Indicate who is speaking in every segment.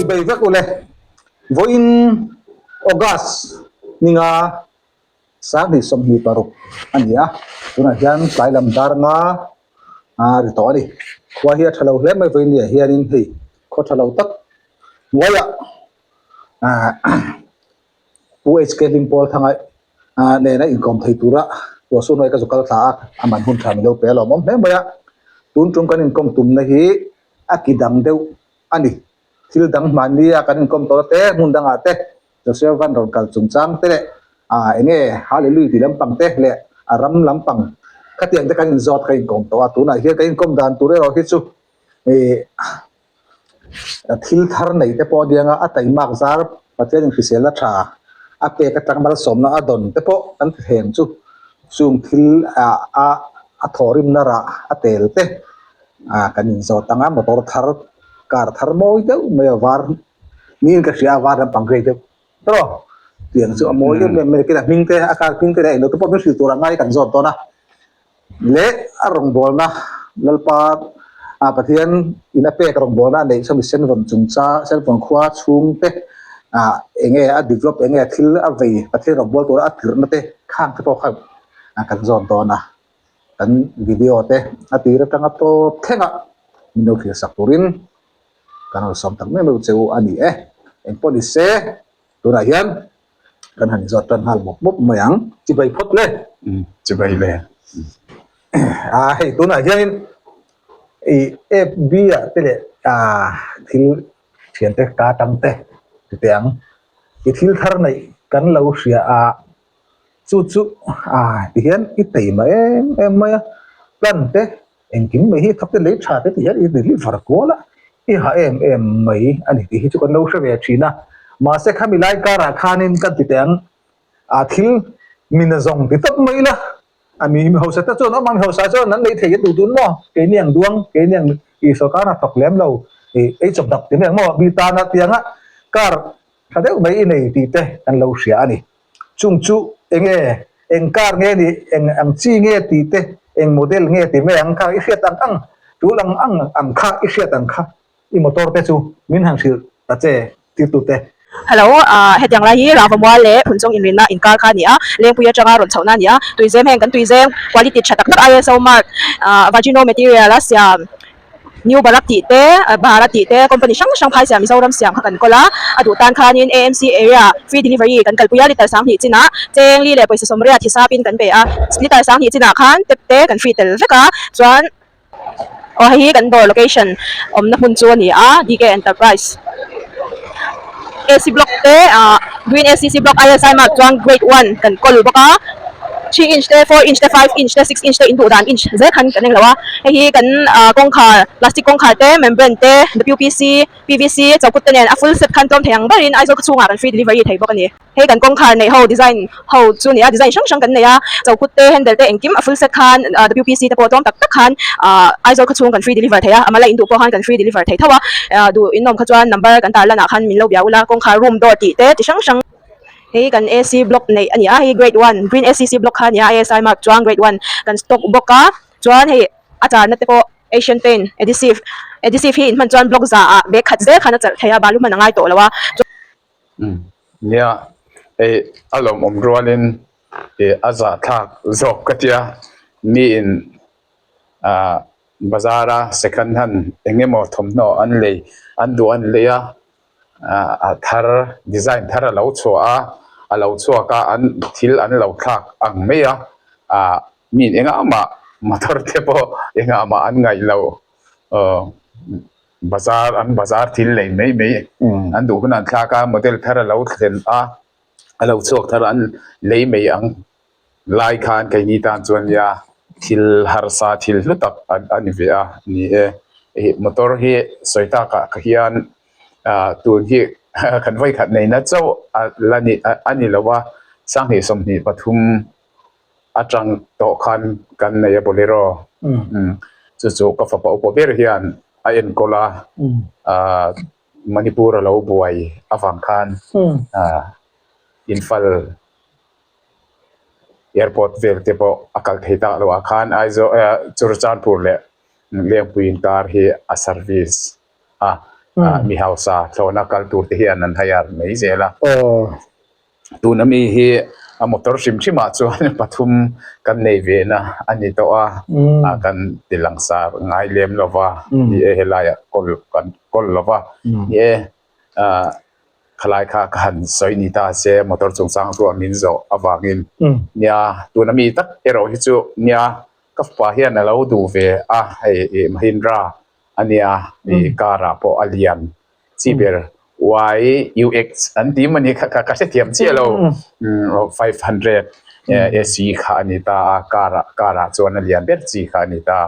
Speaker 1: Chibai vek ule. Vawiin August ninga 2026 a ni a, tunah hian tlai lam dar nga a ri tawh a ni. Khua hi a tha lo hle mai vawiin ni ah hianin hei khaw tha lo tak hnuaiah ah Pu HK Hlimpawl Thanga nena inkawm thei tura Tuahsu hnuai ka zu kal thla a, a man hun tha min lo pe a lawmawm hle mai a. Tun tum kan inkawm tumna hi a ki dang deuh a ni. Thil dang hmanni a kan inkawm tawh te, hmun dangah te, Joshua Van rawn kal chungchang te leh ah eng nge Hallelujah tih lampang te leh a ram lampang khatiang te kan inzawt kan inkawm tawh a. Tunah hian kan inkawm dan tur erawh hi chu ih Thil thar nei te pawh a diang a, a taimak zar Pathian inhriselna tha a pek atang malsawmna a dawn te pawh kan ti thei ang chu. Chung thil ah a a thawhrimna rah a tel te ah kan inzawt ang a, motor thar car thar mawi deuh mai a var niin ka hria a var lampang grey deuh tawh tiang chu a mawi em em mai a, hming te a car hming te leh englo te pawh min hrilh tur ang ngai kan zawt dawn a. Leh a rawngbawlna Lalpa ah Pathian in a pek rawngbawlna a neih chuan mi Senvawn chungcha Senvawn khua chhungte ah eng nge a develop eng nge thil a vei Pathian rawngbâwl tura a tirhna te khang te pawh kha kan zawt dawn a, kan video te a tir atanga tawp thleng a min lo thlir sak turin kan rawn sawm tak meuh meuh che u a ni e. Engpawh ni se tunah hian. Kan han zawt tan nghal mawp mawp mai ang. Chibai phawt le.
Speaker 2: Chibai le.
Speaker 1: A hei tunah hianin i FB ah te leh thil thiante ka tang te ti teh ang. I thil thar neih kan lo hria a chu chu a ti hian i teima em em mai a plan te Engkim mai hi thawk te lei tha te ti hian i deliver kual a, i ha em em mai a ni tih hi chu kan lo hre ve thin a. Mahse khami lai karah khanin kan ti teh ang, a thil min a zawng ti tawp mai ila, a mi mi hausa te chuan awm a, mi hausa chuan an lei thei an duh dun maw, keini ang duang, keini ang i sawrkar a thawk lem lo, i ei chawp dap ti mai ang maw, mi tana tianga kar tha deuh mai i nei tih te kan lo hria a ni. Chung chu eng nge, eng car nge nih, eng ang chi nge tih te, eng model nge tih mai ang kha i hriat ang ang, tul ang ang ang kha i hriat ang kha i motor te chu min han hrilh ta che tirtute.
Speaker 3: Hello, ah hetiang lai hi Rava Mual leh Phunchawng inrinna inkar kha a ni a, Lengpui atanga rawn chhohna a ni a, tuizem heng kan tuizem quality tha tak tak ISO mark ah Vagino material a siam New Barak tih te, Bharat tih te company hrang hrang phai siam Mizoram siam kha kan kawl a, a duh tan khanin AMC area free delivery kan kalpui a, litre 20 chinah cheng li leh pawisa sawmriat hisapin kan pe a, litre 20 chinah khan tap te kan free tel vek a, chuan aw hei hi kan dawr location awmna hmun chu a ni a, DK Enterprise AC block te ah green ACC block ISI mark chuan grade one kan kawl bawk a. 3 inch te, 4 inch te, 5 inch te, 6 inch te in duh dan inch zel khan kan englo a, hei hi kan ah kawngkhar plastic kawngkhar te, membrane te, WPC, PVC chokut te nen a full set khan tlawm thei ang berin Aizawl khaw chhungah kan free delivery thei bawk a ni. Hei kan kawngkhar neih ho design ho chu a ni a, design hrang hrang kan nei a, chokut te, handle te engkim a full set khan ah WPC te pawh tlawm tak tak khan ah Aizawl khaw chhung kan free deliver thei a, a mala in duh pawh khan kan free deliver thei tho a, ah duh inawm kha chuan number kan tarlan ah khan min lo bia ula, kawngkhar room door tih te chi hrang hrang. Hei kan AC block neih a ni a, hei grade one green ACC block kha a ni a, ISI mark chuan grade one kan stock bawk a, chuan hei a charna te pawh Asian paint adhesive adhesive hi inhman chuan block za ah bag khat zel khan a charh thei a, balu hman a ngai tawh lo a, chuan.
Speaker 2: Umm nia hei a lawmawm rualin ih a zahthlak zawk ka tia miin ah bazar a second hand eng emaw thawmhnaw an lei an duh an lei a. a thar design thar a lo chhuah a a lo chhuak a an thil an lo thlak ang mai a ah mi engah mah motor te pawh engah mah an ngaih loh aw bazar an bazar thil lei mai mai an duh hunah an thlak a model thar a lo thlen a a lo chhuak thar a an lei mai ang. Lai khan keini tan chuan nia thil harsa thil hlu tak a ni ve a ni e. Ih motor hi sawi takah ka hian ah tun hi kan vawi khat neihna chauh a la ni a ni lo a, 2023 atang tawh khan kan nei a bolero chu chu ka fapa upa ber hian a enkawl a ah Manipur a lo buai avang khan ah Imphal. Airport vel te pawh a kal thei tak loh ah khan Aizawl eh Churachandpur leh Lengpui inkar hi a service a. Mi hausa thlawhna kal tur te hian an hire mai zel a. Tuna mi hi a motor hrim hrim ah chuan pathum kan nei ve na a ni tawh a, kan ti langsar ngai lem lo va, ni e helai ah kawl kan kawl lo va, ni e ah khalai kha ka han sawi ni ta se motor chungchang chu a min zawh avangin nia tuna mi tak erawh hi chu nia ka fapa hian a lo duh ve a hei ih Mahindra a nia ih car ah pawh a lian chi ber YUX an ti maw ni kha ka hrethiam chiah lo 500 AC kha a ni ta a car ah car ah chuan a lian ber chi kha a ni ta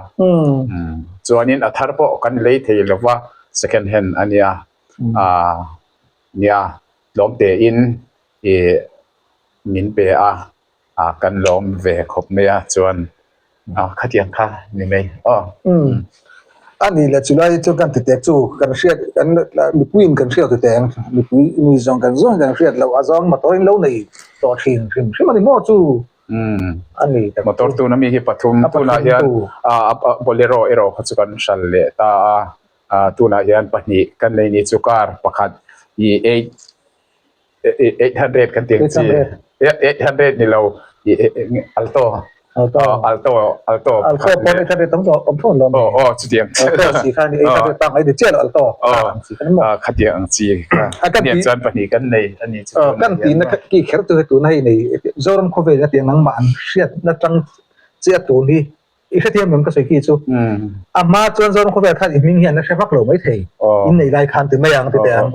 Speaker 2: chuanin a thar pawh kan lei thei lo va second hand a nia ah nia tlawm tein ih min pe a ah kan lawm ve khawp mai a chuan ah khatiang kha ni mai aw.
Speaker 1: A nih leh chulai chu kan ti tek chu kan hriat kan mipui in kan hriat ti teng mipui mi zawng kan zawng kan hriat loh a zawng motor in lo nei tawh thin hrim hrim a ni maw chu a ni tak
Speaker 2: motor tuna mi hi pathum tunah hian ah bolero erawh kha chu kan hral leh ta a ah tunah hian pahnih kan nei ni chu car pakhat ih eight 800 kan tiang chi 800 ni lo alto
Speaker 1: alto
Speaker 2: alto alto
Speaker 1: alto pon 800 tam to om thon lo
Speaker 2: oh oh chu tiang
Speaker 1: alto si khan 800 tang ai de che alto ang chi kan mo
Speaker 2: kha tiang ang chi
Speaker 1: kan
Speaker 2: ti chuan pahnih kan nei ani
Speaker 1: chu kan ti na ki kher tu he tu na hei nei zoram khawvel na tiang nang ma an hriat na tang che tun hi I hrethiam em ka sawi khi chu. A hma chuan Zoram khawvel khan i hming hi an la hre vak lo mai thei. In nei lai khan ti mai ang ti teh ang.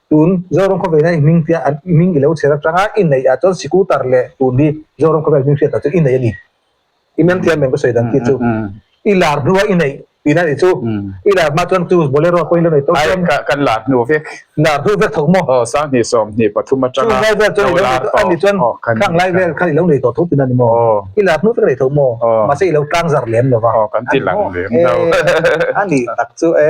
Speaker 1: Tun Zoram khawvel hian i hming tia an hming i lo chher atanga i neih ah chuan scooter leh tun hi Zoram khawvel hming hriat ah chuan i nei a ni. I men thiam em ka sawi dan khi chu. I lar hnua i neih tihna nih chu. I lar hma chuan chu Bolero pawhin lo nei tawh chuan.
Speaker 2: Kan lar hnu vek.
Speaker 1: Lar hnu vek tho maw?
Speaker 2: Aw, 2023 atanga
Speaker 1: Chung lai vel chuan i lo nei tawh a ni chuan khang lai vel khan i lo nei tawh tho tihna a ni maw? I lar hnu vek nei tho maw? Mahse i lo tlang zar lem lo va.
Speaker 2: Aw, kan ti lang lem lo.
Speaker 1: A ni tak chu e,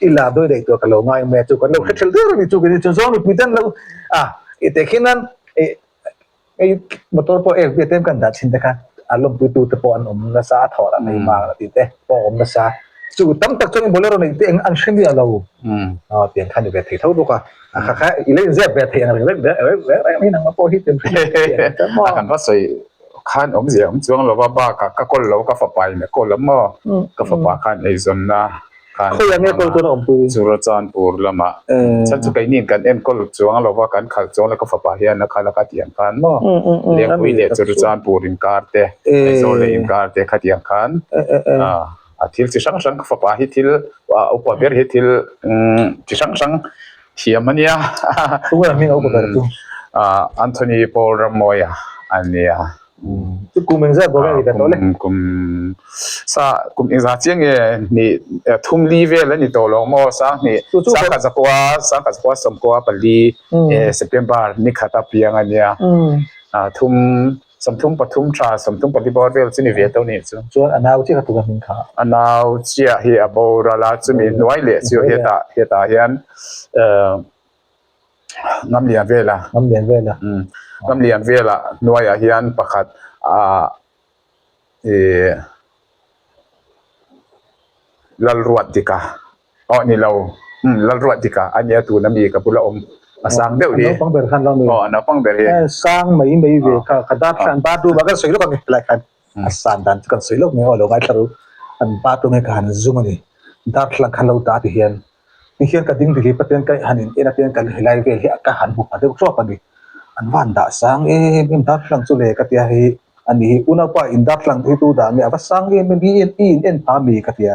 Speaker 1: i lar dawi daih tur ka lo ngai mai a chu kan lo hre ṭhelh der a ni chu kei chu zawng mipui ten lo a i tehkhin nan i Hei motor pawh ek biak te kan dah thin te kha a lawmpui tu te pawh an awm nasa a thawh lah nei vang a tih te pawh a awm nasa. Chu tam tak chuan bolero neih te eng an hre miah lo. Aw tiang kha ni ve thei tho bawk a. A kha kha i lo inzep ve thei ang reng reng reng reng reng hi nangmah pawh hi tiang hre miah lo maw.
Speaker 2: A kan va sawi khan awmzia awm chuang lo va bakah ka kawl lo ka fapa in a kawl a maw ka fapa khan eizawnna
Speaker 1: Khan Khawiah nge kawl chuan a awmpui?
Speaker 2: Churachandpur lamah. Chhan chu keini in kan enkawl chuang lo va, kan khalh chuang lo ka fapa hian a khalh a khatiang khan maw? Lengpui leh Churachandpur inkar te, Aizawl leh inkar te khatiang khan a thil chi hrang hrang ka fapa hi thil upa ber hi thil chi hrang hrang thiam a nia.
Speaker 1: Tunge a hming a upa ber chu?
Speaker 2: Anthony Paul Rammawia a nia.
Speaker 1: Chu kum engzat bawk a ni ta tawh le?
Speaker 2: Kum kum sa kum engzat chiang nge ni thum li vel a ni tawh lo maw sang hnih sangkhat zakua sangkhat zakua sawmkua pali September ni khat a piang a nia thum sawmthum pathum tha sawmthum pali bawr vel chu ni ve tawh ni chu.
Speaker 1: Chuan a nau chiah kha tu ka hming kha?
Speaker 2: A nau chiah hi a boral a chumi hnuai leh chu hetah hetah hian Ngamlian vela
Speaker 1: Ngamlian vela
Speaker 2: Ngamlian vela hnuaiah hian pakhat ah ih Lalruat dika aw ni lo umm Lalruat dika a nia tuna mi ka bula awm a sang deuh hi
Speaker 1: A naupang ber khan lo ni
Speaker 2: aw a naupang ber hi
Speaker 1: sang mai mai ve kha ka dar khan bathroom ah kan sawi lawk ang helai khan a san dan chu kan sawi lawk mai aw lo ngaithla ru an bathroom hi ka han zum a ni darthlalang khan lo dah ti hian. Tihian ka ding dili paten ka han in en apiang kan helai vel hi ka han hmu pha deuh tawp a ni. An van dah sang em em darthlalang chu le ka tia hei a ni hi unaupa in darthlalang hi tu dah nge a va sang em em i i in en pha mi ka tia.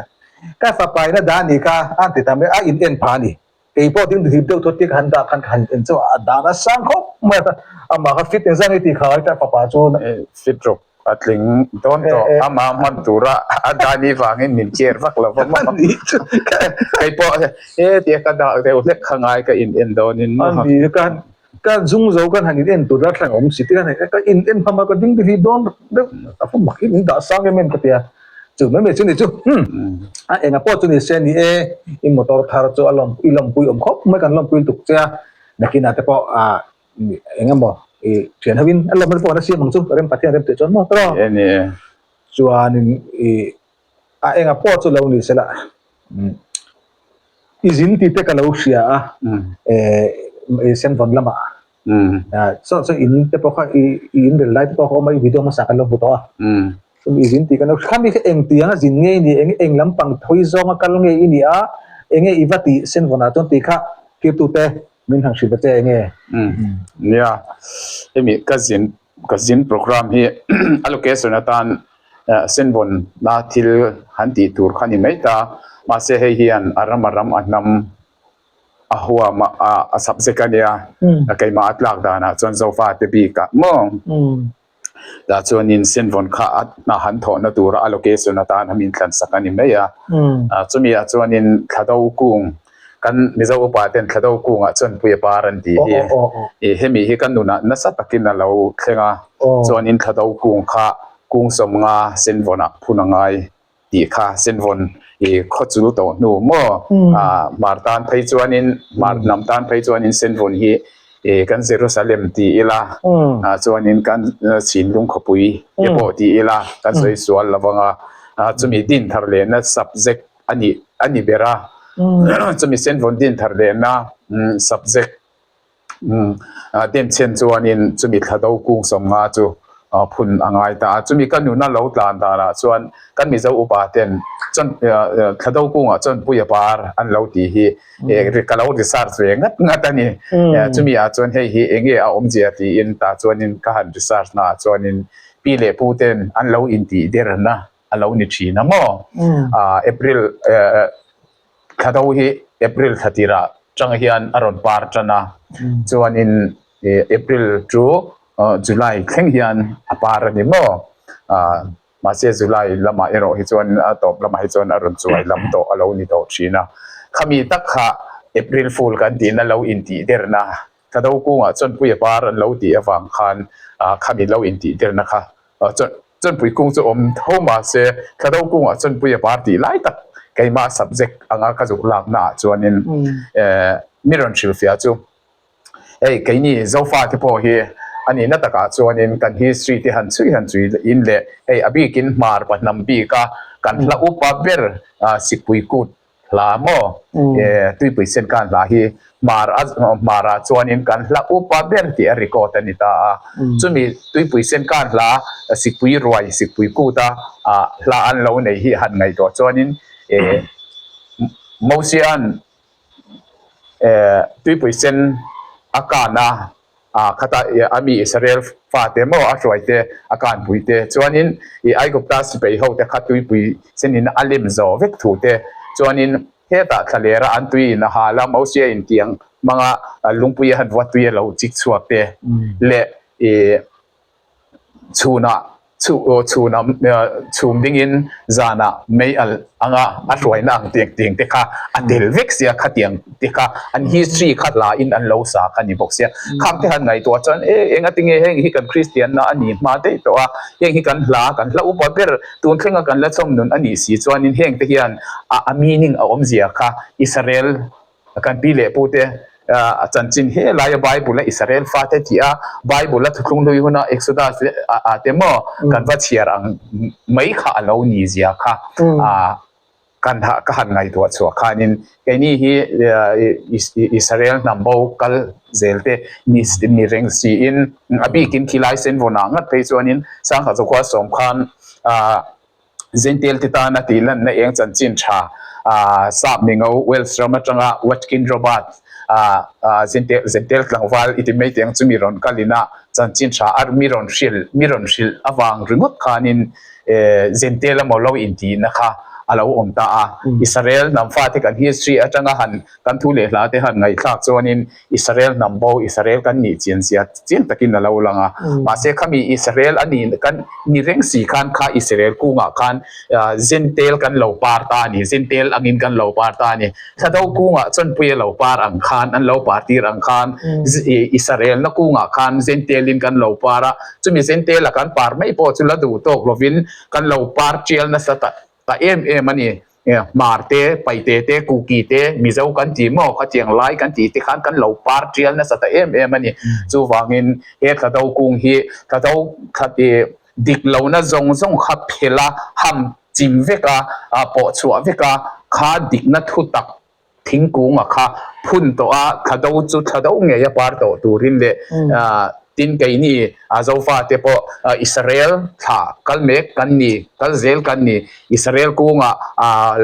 Speaker 1: Ka fapa in a dah a ni kha a han ti ta mai a in en pha a ni. Kei pawh ding dili deuh thawt tia ka han dah khan ka han in en chauh a a dah na sang khawp mai a amah kha fit engzah nge tih kha ka fapa chu
Speaker 2: Fit rawk A tling dawn tawh amah hman tura a dani vangin min care vak lo va maw. Kei pawh he tia ka dah deuh hlek kha ngai ka in en dawnin maw.
Speaker 1: A ni ka ka zung zo kan han in en tur a thleng awm si te kan ka in en hma ka ding te hi dawn deuh a fawm mak hi min dah sang em em ka tia chu mai mai chu ni chu a enga pawh chu ni se ni e i motor thar chu a lawm i lawmpui awm khawp mai kan lawmpui lutuk che a nakinah te pawh ah eng emaw i thian ho in a lawm pawh an siam ang chu rem Pathian rem tih chuan maw tawh chuanin i a enga pawh chu lo ni sela. I zin tih te ka lo hria a, eh Senvawn lamah. Chuan chuan in te pawh kha i in rel lai te pawh kha awm a, i video hmasa kan lo hmu tawh a. Chuan i zin tih kan lo hria. Khami kha eng tiang a zin nge i nih, eng eng lampang thawi zawnga kal nge i nih a, eng nge i va tih Senvawnah chuan tih kha tirtute min han hrilh ta che eng nge?
Speaker 2: Nia, hemi ka zin ka zin program hi a location atan Senvawn na thil han tih tur kha ni mai ta, mahse hei hian a ram a ram a hnam a huam a a subject a nia keimah a tlak danah chuan Zofa te bikah maw tah chuanin Senvawn kha a hna han thawhna tura a location atan a min thlan sak a ni mai a, chumi ah chuanin Thlado kung kan Mizo upa ten Thlado kungah chuan Puia par an tih hi ih hemi hi ka nunah nasa takin a lo thleng a chuanin Thlado kung kha kung sawmnga Senvawnah phun a ngai. tih kha Senvawn i khaw chul tawh hnu maw ah Hmar tan phei chuanin Hmar hnam tan phei chuanin Senvawn hi ih kan Jerusalem ti ila ah chuanin kan Chinlung khawpui te pawh ti ila kan sawi sual lo vang a ah chumi din thar lehna subject a nih a ni ber a chumi Senvawn din thar lehna subject Denchhen chuanin chumi thla do kung sawmnga chu phun a ngai ta a, chumi ka nuna lo tlan danah chuan kan Mizo upa ten chuan thla do kungah chuan Puia par an lo tih hi ka lo research ve ngat ngat a ni. Chumi ah chuan hei hi eng nge a awmzia tiin tah chuanin ka han research naah chuanin pi leh pu ten an lo intih derna a lo ni thin a maw? April Thla do hi April thla tirah tang hian a rawn par tan a, chuanin April chu July thleng hian a par a ni maw? Mahse July lamah erawh hi chuan a tawp lamah hi chuan a rawn chuai lam tawh a lo ni tawh thin a. Khami tak kha April Fool kan tihna lo intih derna Thla do kungah chuan Puia par an lo tih avang khan khami lo intih derna kha chuan Chawnpui kung chu awm tho mahse Thla do kungah Chawnpui a par tih lai tak keimah subject anga ka zuk lakna ah chuanin mi rawn hrilhfiah chu hei keini Zofa te pawh hi a nihna takah chuanin kan history te han chhui han chhui in leh hei a bikin hmar pahnam bika kan hla upa ber Sikpui kut Hla maw? E, Tuipui sen khan hla hi hmar a hmarah chuanin kan hla upa ber tih a record a ni ta a. Chumi Tuipui sen khan hla Sikpui ruai, Sikpui kut a hla an lo nei hi han ngaihtuah chuanin e, Mosia'n e, Tuipui sen a kan a, A khata a mi Israel fate maw a hruai te, a kanpui te chuanin i Aigupta sipai ho te kha tuipui senin a lem zo vek thu te chuanin hetah thlalera an tui in a hal a, Mosia in tiang hmanga lungpui a han vuat tui a lo chik chhuak te leh i Chhunah chhunah chhum dingin zanah mei alh anga a hruaina ang tiang tiang te kha a tel vek sia khatiang te kha an history kha hlain an lo sa kha ni bawk sia. Khang te han ngaihtuah chuan e engatinge heng hi kan Kristian na a ni hma daih tawh a, heng hi kan hla kan hla upa ber tun thlenga kan la chawm nun a nih si chuanin heng te hian a meaning a awmzia kha Israel Kan pi leh pu te a chanchin he laia Bible a Israel fate tih a Bible a thuthlung hlui huna Exodus leh a te maw kan va chhiar ang mai kha a lo ni zia kha kan ka han ngaihtuah chhuah khanin keini hi Israel hnam bo kal zel te ni reng siin a bikin khilai senvawnah ngat phei chuanin Sangha Chawkua sawm khan Zentel te tana tih lanna eng chanchin tha sap mingo Wales ram atanga Watkin Robert Zentel tlangval i ti mai teng chu mi rawn kalin a chanchin tha a mi rawn hrilh mi rawn hrilh avang ringawt khanin Zentel emaw lo intihna kha a lo awm ta a. Israel hnam fate kan history atanga han kan thu leh hla te han ngaihthlak chuanin Israel hnam bo, Israel kan nih chian zia chiang takin a lo lang a. Mahse khami Israel a nih kan ni reng si khan kha Israel kungah khan Zentel kan lo par ta a ni, Zentel angin kan lo par ta a ni. Thla do kungah chawnpui a lo par ang khan, an lo par tir ang khan Israel na kungah khan Zentelin kan lo par a, chumi Zentel a kan par mai pawh chu la duh tawk lovin kan lo par tial nasa ta ta em em a ni. Hmar te, Paite te, Kuki te, Mizo kan tih maw khatiang lai kan tih te khan kan lo par tial nasa ta em em a ni. Chuvangin he thla do kung hi thla do thla dik lohna zawng zawng kha phel a, ham chim vek a, pawh chhuah vek a, kha dikna thu tak. Thingkunga kha phun tawh a, thlado chu thlado ngei a par tawh turin leh tin keini Zofate pawh Israel thla kal mek kan ni, kal zel kan ni. Israel kungah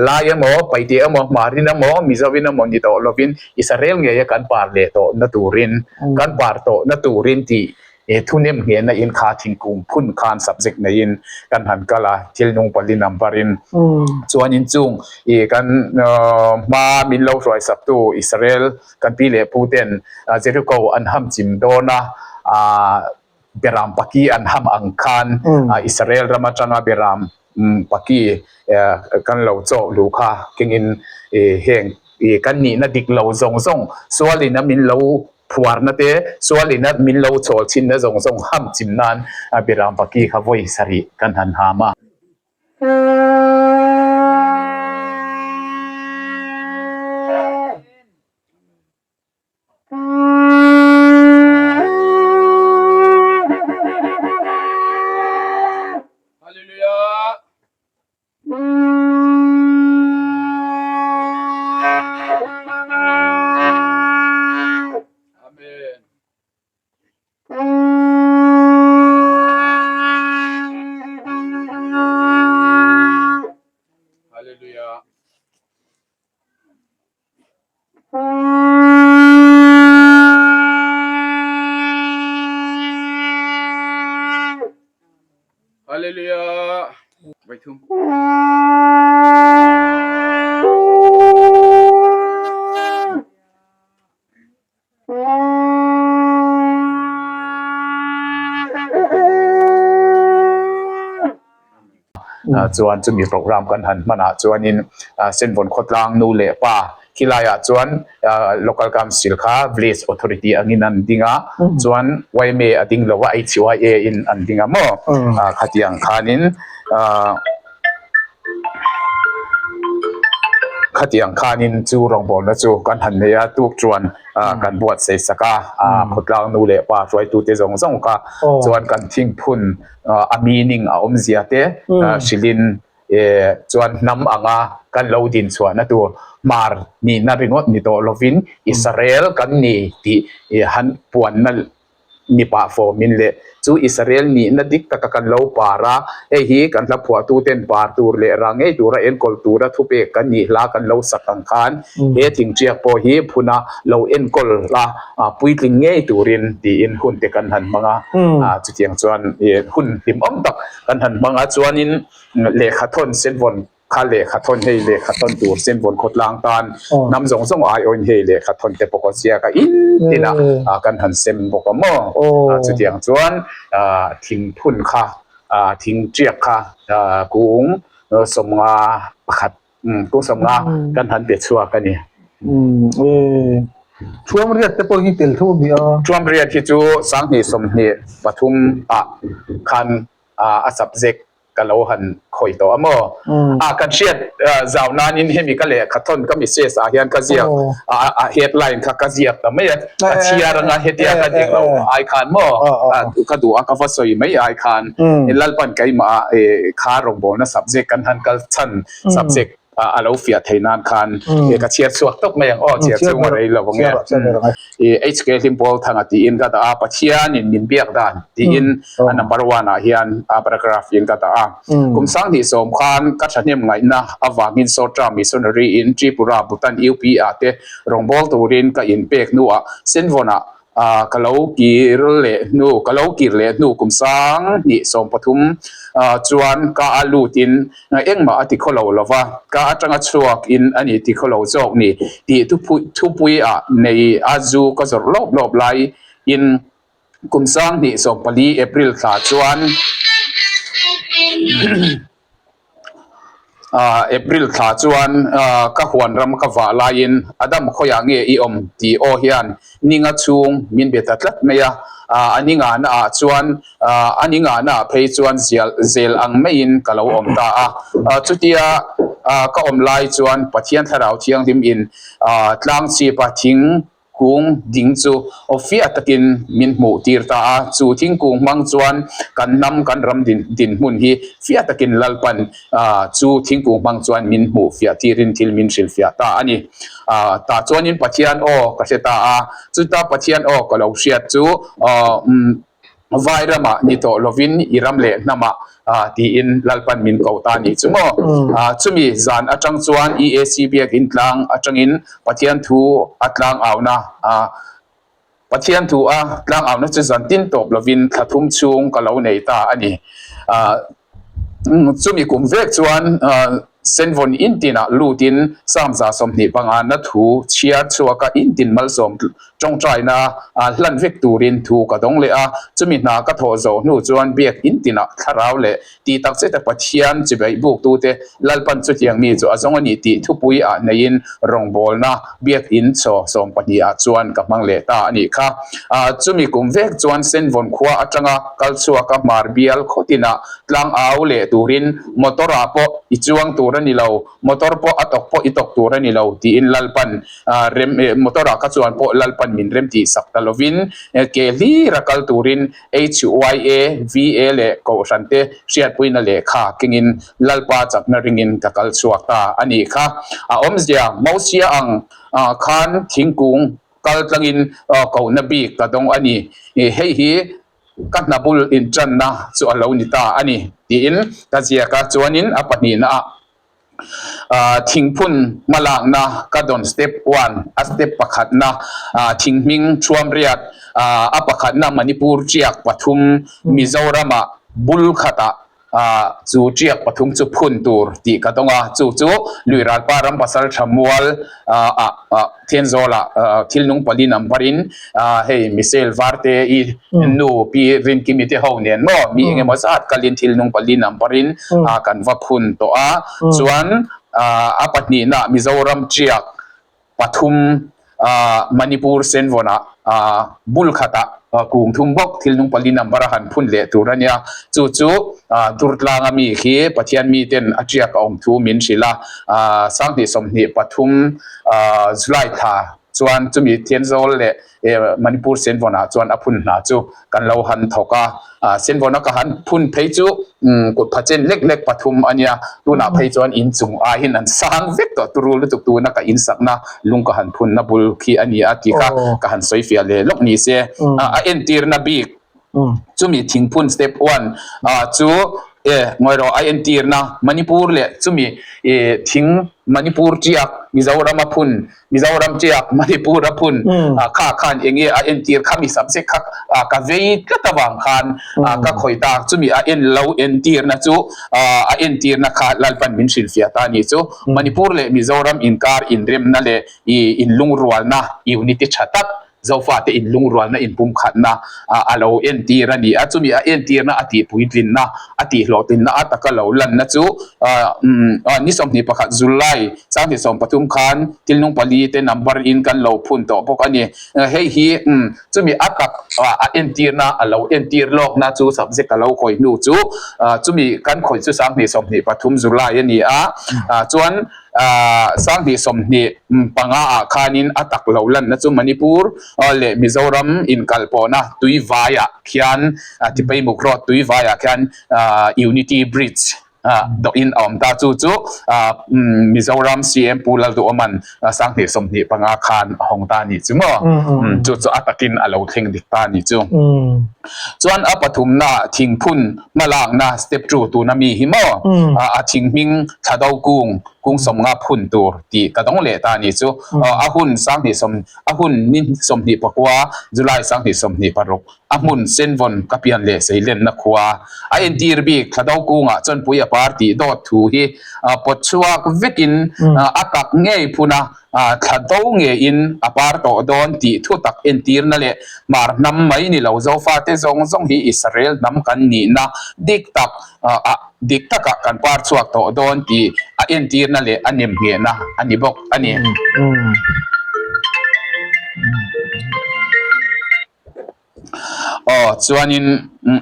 Speaker 2: Lai emaw, Paite emaw, Hmarin emaw, Mizoin emaw ni tawh lovin Israel ngeia kan par leh tawh na turin, kan par tawh na turin tih He thunem nghehna in kha thingkung phun khan subject neiin kan han kal a, thil nung pali number in chuanin chung ih kan hma min lo hruai sak tu Israel kan pi leh pu ten Jericho an ham chim dawn a, ah beram paki an ham ang khan Israel ram atanga beram paki kan lo chawk luh kha kengin ih heng ih kan nihna dik lo zawng zawng sualin a min lo Phuarna te, sualina min lo chawl chhinna zawng zawng ham chim nan a Biram Paki kha vawi sarih kan han ham a. Hallelujah. Amen. Hallelujah. Hallelujah. Vaithum. Chuan chumi program kan han hmanah chuanin Senvawn khawtlang nu leh pa khilaiah chuan local council kha village authority angin an ding a, chuan yma a ding lo a HYA in an ding a maw khatiang khanin. Khatiang khanin chu rawngbawlna chu kan han nei a, tuk chuan kan buatsaih sak a, khawtlang nu leh pa hruaitute zawng zawng kha chuan kan thingphun a meaning a awmzia te hrilhin chuan hnam anga kan lo din chhuahna tur hmar nihna ringawt ni tawh lovin Israel kan ni tih han puanna ni pah fawmin leh chu Israel nihna dik taka kan lo par a, hei hi kan hla phuahtuten par tur leh rah ngei tura enkawl tura thupek kan nih hla kan lo sak ang khan he thingṭiak pawh hi phuna lo enkawl a puitling ngei turin tiin hun te kan han hmang a, chutiang chuan hun hlimawm tak kan han hmang a, chuanin lehkha thawn senvawn Kha lehkha thawn hei lehkha thawn tur Senvawn khawtlang tan hnam zawng zawng aiawin hei lehkha thawn te pawh ka ziak a in tin a kan han sem bawk a maw? Chutiang chuan thingphun kha thing tiak kha kung sawmnga pakhat kung sawmnga kan han pe chhuak a ni.
Speaker 1: Thuamriat te pawh hi tel tho a mi a?
Speaker 2: Thuamriat hi chu sanghnih 23 ah khan a subject ka lo han khawih tawh a maw? A kan hriat zau nanin hemi ka lehkha thawn ka message ah hian ka ziak a headline kha ka ziak ta mai a, ka chhiar anga hetia ka dik lo ai khan maw ka duh a ka va sawi mai ai khan Lalpan keimah ah kha rawngbawlna subject kan han kal chhan subject a lo fiah thei nan khan ka chhiar chhuak tawp mai ang aw chhiar chhung a rei lo ang e HK Hlimpawl Thanga tiin ka dah a Pathianin min biak dan tiin a number one ah hian a paragraph in ka dah a kum 2010 khan ka thahnem ngaihna avangin Sotra Missionary in Tripura Bhutan UP ah te rawngbâwl turin ka inpek hnuah Senvawnah Ka lo kir leh hnu, ka lo kir leh hnu kum 2013 chuan ka a lutin engmah a ti khaw lo lova, ka atanga chhuak in a ni ti khaw lo zawk ni tih thupui ah nei a zu ka zawrh lawp lawp lai in kum 2014 April thla chuan April thla chuan ka huan ram ka vah laiin Adam khawiah nge i awm tih aw hian ninga chhung min be ta tlat mai a, a ni ngahna ah chuan a ni ngahna ah phei chuan zial zel ang maiin ka lo awm ta a, chutia ka awm lai chuan Pathian Thlarau Thianghlim in tlang chhipa thing. kung ding chu aw fiah takin min hmuh tir ta a. Chu thingkung hmang chuan kan hnam kan ram din dinhmun hi fiah takin Lalpan chu thingkung hmang chuan min hmuh fiah tirin thil min hrilh fiah ta a ni. Tah chuanin Pathian aw ka hre ta a, chuta Pathian aw ka lo hriat chu Vai ramah ni tawh lovin i ram leh hnamah tiin Lalpan min ko ta nih chu maw? Chumi zan atang chuan EAC biakin tlang atangin Pathian thu a tlang auna Pathian thu a tlang auna chu zan tin tawp lovin thla thum chhung ka lo nei ta a ni. Chumi kum vek chuan Senvawn intinah lutin Samza 25 na thu chhiar chhuaka intin malsawm tawngtaina hlan vek turin thu ka dawng leh a. Chumi hna ka thawh zawh hnu chuan biak intinah thlarau leh tih tak cheta Pathian chibeih buktute Lalpan chutiang mi chu a zawng a ni tih thupui ah neiin rawngbawlna biak in chaw 12 ah chuan ka hmang leh ta a nih kha. Chumi kum vek chuan Senvawn khua atanga kal chhuaka hmar bial khawtinah Tlang au leh turin motor ah pawh i chuang tur a ni lo, motor pawh a tawk pawh i tawk tur a ni lo tiin Lalpan rem motor ah ka chuan pawh Lalpan min rem tih sak ta lovin ke hlir a kal turin HYA, VA leh Kohhran te hriatpuina lehkha kengin Lalpa chakna ringin ka kal chhuak ta a nih kha. A awmzia Mosia ang khan thingkung kal tlangin kohna bik ka dawng a ni. Hei hi Ka hna bul inṭanna chu a lo ni ta a ni, tiin ka ziak a. Chuanin a pahnihnaah thingphun hmalakna ka dawn step one, a step pakhatna thing hming Thuamriat, a pakhatna Manipur ṭiak pathum Mizoramah bul khatah Chu ṭiak pathum chu phun tur tih ka dawng a, chu chu Luiralpa ram pasal tha mual ah Thenzawl-ah thil nung pali number in hei Michelle Varte i nu Pi Rinkimi te ho nen maw mi eng emaw zat kalin thil nung pali number in kan va phun tawh a, chuan a pahnihna Mizoram ṭiak pathum Manipur Senvawnah bul khatah kung thum bawk thil nung pali number a han phun leh tur a nia. Chu chu Durtlanga mi khi Pathian miten a tiak a awm thu min hrilh a, 2023 July thla chuan chumi Thenzawl leh Manipur Senvawnah chuan a phun hna chu kan lo han thawk a. Senvawna ka han phun phei chu kut pha chen lek lek pathum a nia, tunah phei chuan in chung aiin an sang vek tawh turu lutuk tuna ka in sakna lung ka han phunna bul khi a ni a tih kha ka han sawi fiah leh lawk ni se. A entirna bik chumi thingphun step one chu e ngawi rawh a entirna Manipur leh chumi thing Manipur tiak Mizoram a phun Mizoram tiak Manipur a phun kha khan eng nge a entir kha mi subject kha ka vei tlat avang khan ka khawih ta chumi a en lo entirna chu a entirna kha Lalpan min hrilhfiah ta a ni chu Manipur leh Mizoram inkar inremna leh inlungrualna unity tha tak Zofate inlungrualna inpumkhatna a lo entir a ni a, chumi a entirna a tihpuitlinna, a tihhlawhtlinna a taka lo lanna chu ni 21 July 2023 khan thil nung pali te number in kan lo phun tawh bawk a ni. Hei hi chumi a tak a entirna a lo entir lawkna chu subject a lo khawih hnu chu chumi kan khawih chu 2023 July a ni a, chuan 2025 ah khanin a tak lo lanna chu Manipur leh Mizoram inkalpawhna tuivaiah khian Tipaimuk Road tuivaiah khian Unity Bridge dawhin a awm ta. Chu chu Mizoram CM Pu Lalduhawman 2025 khan a hawng ta a nih chu maw? Chu chu a takin a lo thleng dik ta a nih chu. Chuan a pathumna thingphun hmalakna step two tuna mi hi maw a thing hming thla do kung kung 50 phun tur tih ka dawng leh ta a nih chu. A hun 20 sawm a hun ni 29 July 2026 a hmun Senvawn ka pian leh seilenna khua a entir bik thla do kungah chawnpui a par tih dawt thu hi pawt chhuak vekin a tak ngei phun a. Thla do ngeiin a par tawh dawn tih thu tak entirna leh hmar hnam mai ni lo Zofate zawng zawng hi Israel hnam kan nihna dik tak ah dik takah kan par chhuak tawh dawn tih a entirna leh a nemnghehna a ni bawk a ni. Aw chuanin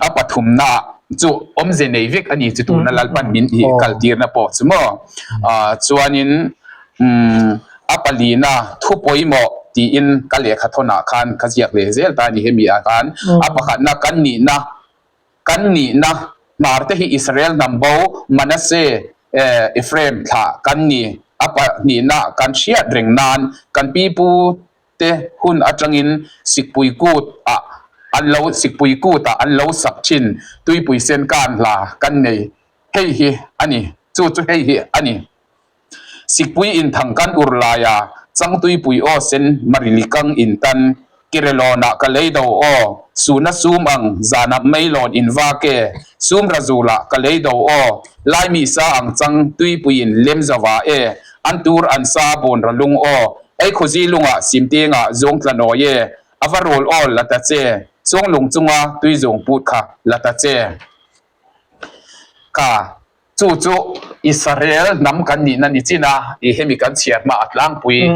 Speaker 2: a pathumna chu awmze nei vek a ni chu tuna Lalpan min ih kal tirna pawh chu maw. Chuanin a palina thu pawimawh. tiin ka lehkha thawnah khan ka ziak leh zel ta a ni hemi ah khan a pakhatna kan nihna kan nihna hmar te hi Israel hnam bo Manasseh Ephraim thlah kan ni a pahnihna kan hriat reng nan kan pipu te hun atangin Sikpui kut ah an lo Sikpui kut ah an lo sak thin Tuipui sen kan hla kan nei hei hi a ni chu chu hei hi a ni. Sikpui in thang kan ur lai a, Changtuipui aw sen Marili kang in tan, Kirelawn ah ka lei do aw, Suna sum ang zan ah meilawn in vak e, Sum razul ah ka lei do aw, Laimi sa ang chang tuipui in lem zova e, An tur an sa bawn ra lung aw, Ei khuzi lung ah simteng ah zawng tla nawi e, A va rawl aw la ta che, Chawng lung chunga tui zawng put kha la ta che. Ka. Chu chu Israel hnam kan nihna ni chin a, i hemi kan chhiar hma a tlangpui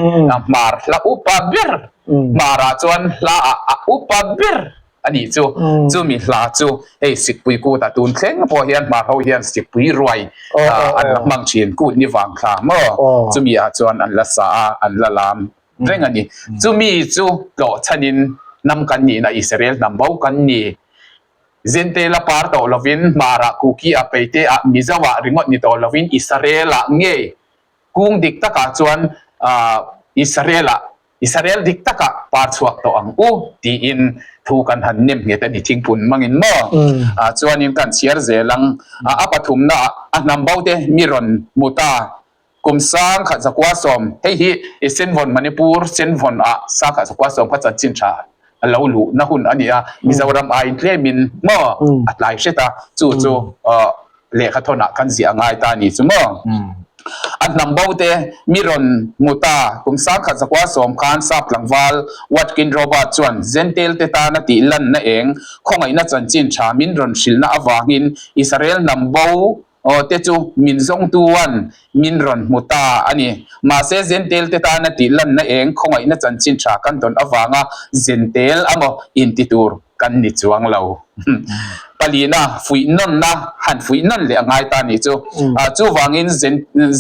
Speaker 2: hmar hla upa ber, hmarah chuan hla ah a upa ber a nih chu. Chumi hla chu hei Sikpui kut ah tun thleng pawh hian hmar ho hian Sikpui ruai an la hmang thin, kut ni vang thla maw? Chumi ah chuan an la sa a, an la lam reng a ni. Chumi chu tlawh chhanin hnam kan nihna Israel hnam bo kan ni. Zentela par tawh lovin Hmarah, Kuki-ah, Peite-ah, Mizo-ah ringawt ni tawh lovin Israel-ah ngei kung dik takah chuan Israel-ah, Israel dik takah par chhuak tawh ang u tiin thu kan han nem nghet a ni thingpun mangin maw? Chuanin kan chhiar zel ang. A pathumnaah a hnam bo te mi rawn hmu ta. Kum sangkhat zakua sawm, hei hi i Senvawn Manipur Senvawn ah sangkhat zakua sawm kha chanchin tha a lo luh na hun a ni a, Mizoram aiin tlemin maw a tlai hret a, chu chu lehkha thawn ah kan ziah a ngai ta a ni chu maw. A hnam bo te mi rawn hmu ta, kum sangkhat zakua sawm khan sap tlangval Watkin Robert chuan Zentail te tana tih lanna eng khawngaihna chanchin tha min rawn hrilhna avangin Israel hnam bo Aw te chu min zawngtuan min rawn hmu ta a ni. Mahse Zentel te tana tih lanna eng khawngaihna chanchin tha kan dawn avanga Zentel amaw inti tur kan ni chuang lo. Palina fuih nawnna han fuih nawn leh a ngai ta ni chu. Chuvangin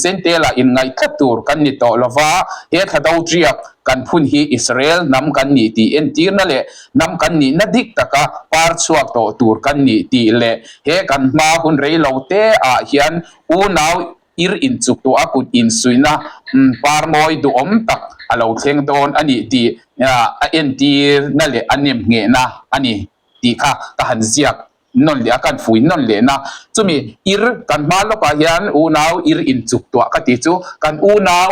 Speaker 2: Zentela inngaih tlat tur kan ni tawh lova, he thla do ṭiak kan phun hi Israel hnam kan nih tih entirna leh hnam kan nihna dik taka par chhuak tawh tur kan nih tih leh He kan hma hun rei lo te ah hian unau ir inchuk tawh a kut insuihna par mawi duhawm tak a lo thleng dawn a nih tih a entirna leh a nemnghehna a ni tih kha ka han ziak nawn leh a, ka han fui nawn leh na. Chumi ir kan hma lawkah hian unau ir inchuk tuah ka tih chu kan unau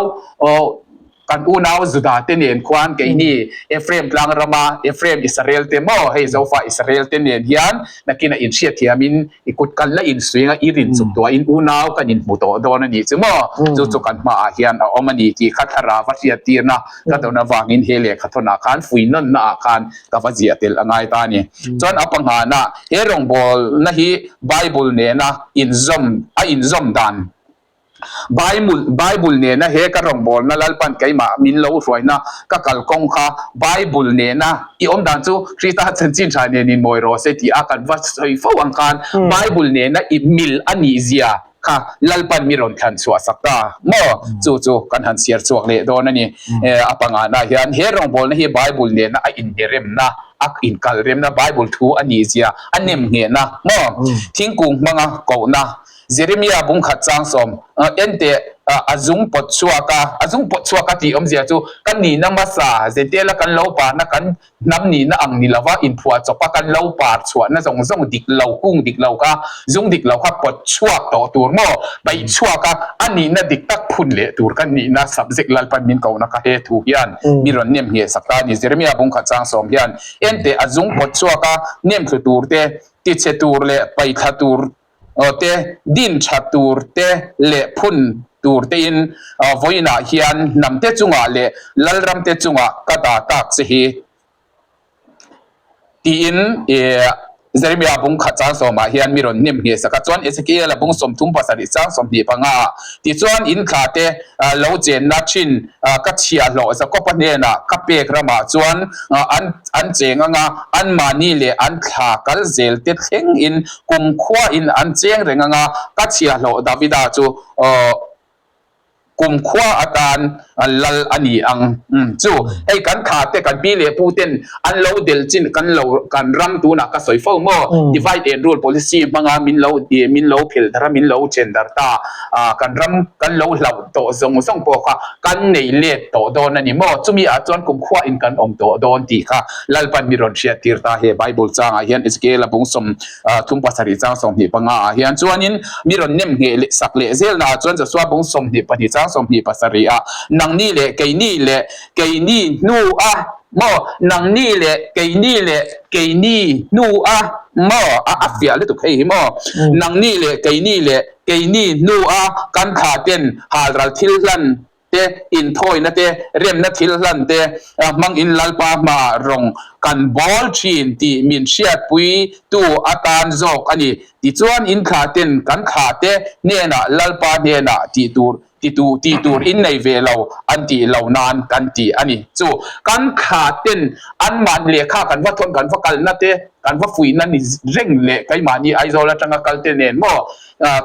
Speaker 2: Kan unau Juda te nen khuan keini Ephraim tlang rama Ephraim Israel te maw hei Zofa Israel te nen hian nakin a inhriat thiamin i kut kal la insuing a i rin chuk tuahin unau kan inhmu tawh dawn a nih chu maw chu chu kan hmaah hian a awm a ni tih kha thlarau va hriat tirna ka dawn avangin he lehkha thawnah khan fuihnawna ah khan ka va ziah tel a ngai ta a ni. Chuan a panghana he rawngbawlna hi Bible nena inzawm a inzawm dan Bible Bible nena he ka rawngbawlna Lalpan keimah min lo hruaina ka kalkawng kha Bible nena i awm dan chu Krista chanchin tha nen in mawi rawh se tih a kan va sawi fo ang khan Bible nena i mil a nih zia kha Lalpan mi rawn thlan chhuah sak ta maw chu chu kan han chhiar chhuak leh dawn a ni. A pangana hian he rawngbawlna hi Bible nena a inheremna a inkalremna Bible thu a nih zia a nemnghehna maw thingkung hmanga kohna Jeremia bungkhat changsawm enteh a zung pawt chhuak a, a zung pawt chhuak a tih awmzia chu kan nihna hmasa Zentela kan lo parna kan hnam nihna ang ni lova inphuah chawpa kan lo par chhuahna zawng zawng dik lo kung dik lo kha zung dik lo kha pawt chhuak tawh tur maw paih chhuak a a nihna dik tak phun leh tur kan nihna subject Lalpan min kohna kha he thu hian mi rawn nem ngheh sak ta a ni. Jeremia bungkhat changsawm hian enteh a zung pawt chhuak a nem thlu tur te tichhe tur leh paihthla tur te, din tha tur te leh phun tur tein vawiinah hian hnamte chungah leh lalramte chungah ka dah tak che hi tiin Jeremia bung khat chang sawmah hian mi rawn hnem ngheh sak a. Chuan Ezekiel-a bung 37 chang 25 ah tichuan in thla te lo chenna thin ka chhiahhlawh Jakob-a hnenah ka pek ramah chuan an an cheng anga anmahni leh an thla kal zel te thleng in kum khua in an cheng reng anga ka chhiahhlawh Davida chu aw. Kumkhua atan lal a ni ang. Chu hei kan tha te kan pi leh pu ten an lo del chin kan lo kan ram tunah ka sawi fo maw divide and rule policy hmanga min lo min lo phel darh a min lo then darh ta kan ram kan lo hlauh tawh zawng zawng pawh kha kan nei let tawh dawn a ni maw chumi ah chuan kumkhua in kan awm tawh dawn tih kha Lalpan mi rawn hriat tir ta he Bible changah hian Ezekiel a bung sawm thum pasarih chang 25 ah hian chuanin mi rawn nem ngheh leh sak leh zelna ah chuan Joshua bung 22 chang 27 ah nangni leh keini leh keini hnu a maw nangni leh keini leh keini hnu a maw a a fiah lutuk hei hi maw nangni leh keini leh keini hnu a kan thla ten halral thil hlan te, inthawina te, remna thil hlan te hmangin Lalpa hmaah rawng kan bawl thin tih min hriatpui tu atan zawk a ni. Tichuan in thlah ten kan thlah te hnenah Lalpa hnenah tih tur titu tih tur in nei ve lo an tih lo nan kan ti a ni. Chu kan thlah ten anmahni lehkha kan va thawn kan va kalna te kan va fuihna ni reng leh keimahni Aizawl atanga kal te nen maw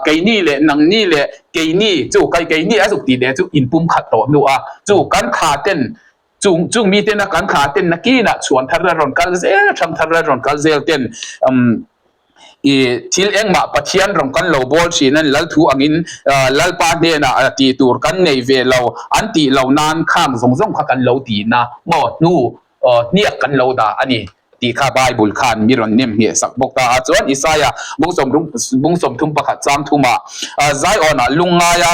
Speaker 2: Keini leh nangni leh keini chu kai keini a zuk tih leh chu inpum khat tawh hnu a, chu kan thla ten chung chung mi tena kan thla ten nakinah chhuan thar la rawn kal zel thang thar la rawn kal zel ten umm i thil engmah Pathian rawn kan lo bawl thin a ni Lalthu angin Lalpa hnenah tih tur kan nei ve lo an tih lo nan khang zawng zawng kha kan lo tihna maw hnu hniak kan lo dah a ni. Tih kha Bible khan mi rawn nem ngheh sak bawk ta a. Chuan Isaiah bung sawm rum bung 31 chang thumah Zion-ah lungngaia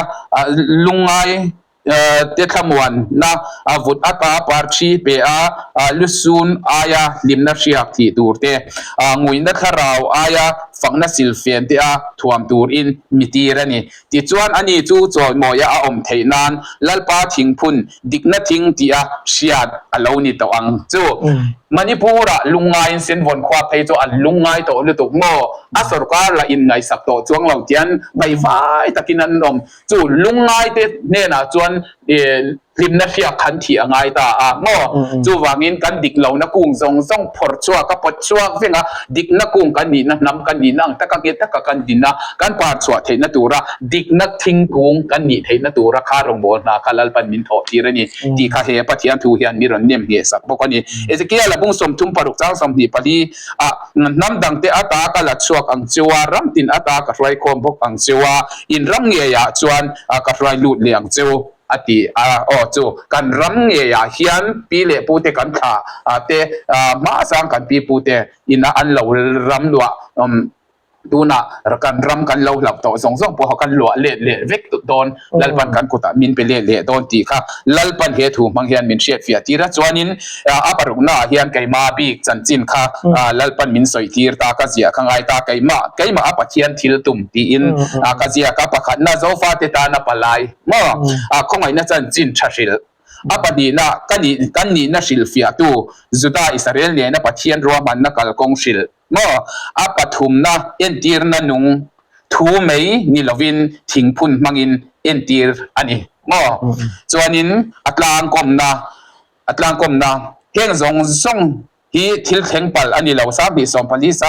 Speaker 2: lungngai te thlamuanna vut ata parthi pe a, lusun aia hlimna hriak thih tur te, nguina thlarau aia fakna silfen te a thuam turin mi tir a ni. Tichuan ani chu chawimawia a awm theih nan Lalpa thingphun dikna thing tia hriat a lo ni tawh ang chu. Manipur-ah lungngaiin Senvawn khua phei chu an lungngai tawh lutuk maw? A sorkar lah inngaihsak tawh chuang lo tian baihvai takin an awm. Chu lungngaite hnenah chuan Hlimna hriak khan thih a ngai ta a maw? Chuvangin kan dik lohna kung zawng zawng phawrh chhuak a pawt chhuak veng a, dikna kung kan nihna hnam kan nihna ang taka nghet taka kan din a, kan par chhuah theihna tura dikna thingkung kan nih theihna tura kha rawngbâwl hna kha Lalpan min thawh tir a ni tih kha he Pathian thu hian mi rawn nem ngheh sak bawk a ni. Ezekiel-a bung 36 chang 24 ah, Hnam dangte ata ka la chhuak ang cheu a, ram tin ata ka hruai khawm bawk ang cheu a, in ram ngeiah chuan ka hruai lut leh ang cheu. A ti a, aw chu kan ram ngeiah hian pi leh pu te kan thlah te hmasang kan pi pu te ina an lo ram luah tunah kan ram kan lo hlauh tawh zawng zawng pawh kan luah let leh vek dawn Lalpan kan kutah min pe let leh dawn tih kha Lalpan he thu hmang hian min hriatfiah tir a, chuanin a paruknaah hian keimah bik chanchin kha Lalpan min sawi tir ta ka ziah kha ngai ta keimah keimah a Pathian thil tum tiin ka ziak a, pakhatna Zofate tana palai. Maw? A khawngaihna chanchin tha hrilh. A pahnihna, ka nih, kan nihna hrilhfiahtu, Juda Israel nena Pathian ruahmanna kalkawng hrilh. Maw? A pathumna, entirna nung thu mai ni lovin thingphun hmangin entir a ni. Maw? Chuanin a tlangkawmna, a tlangkawmna, heng zawng zawng Hi thil thleng palh a ni lo, 2014,